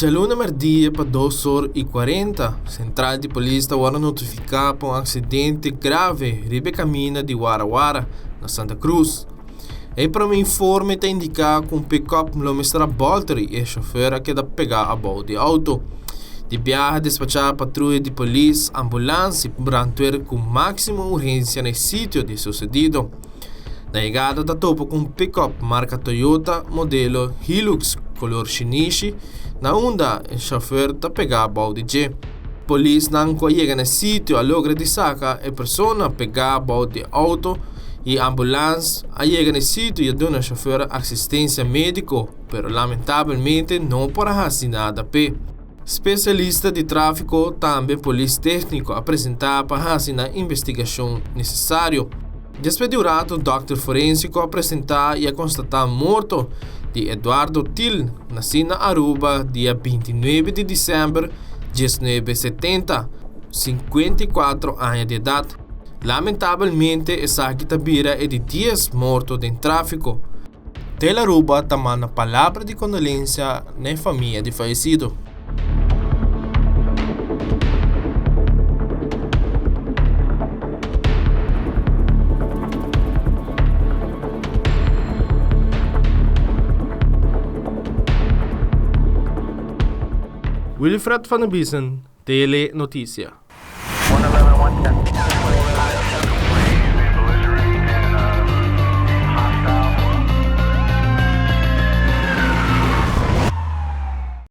Djaluna merdia pa dos or i kuarenta, sentral di polis ta wòrdu notifiká pa un aksidente grave riba e kaminda di Wara Wara na Santa Cruz. E prome informe ta indiká ku un pikòp lo mester a bòlter i e shofèr a keda pegá abou di outo. Di biaha despachá patruya di polis, ambulans i brandweer ku máksimo urgensia na e sitio di susedido. Na yegada ta topa ku un pikòp marka Toyota modelo Hilux kolor shinishi na unda e shofèr ta pegá abou di dje. Polisnan ku a yega na e sitio a logra di saka e persona pegá abou di e outo i ambulans a yega na e sitio i a duna e shofèr asistensia médiko pero lamentabelmente no por a hasi nada p'e. Spesialista di tráfiko tambe polis tékniko a presentá pa hasi nan investigashon nesesario. Despues di un rato dòkter forensiko a presentá i a konstatá morto di Eduardo Thiel, nasí na Aruba dia bintinuebe di desèmber diesnuebe setenta, 54 aña di edat. Lamentabelmente esaki ta bira e di dies morto den tráfiko. Telaruba ta manda palabra di kondolensia na e famia di fayesido. Wilfred van der Biesen, Tele Noticia.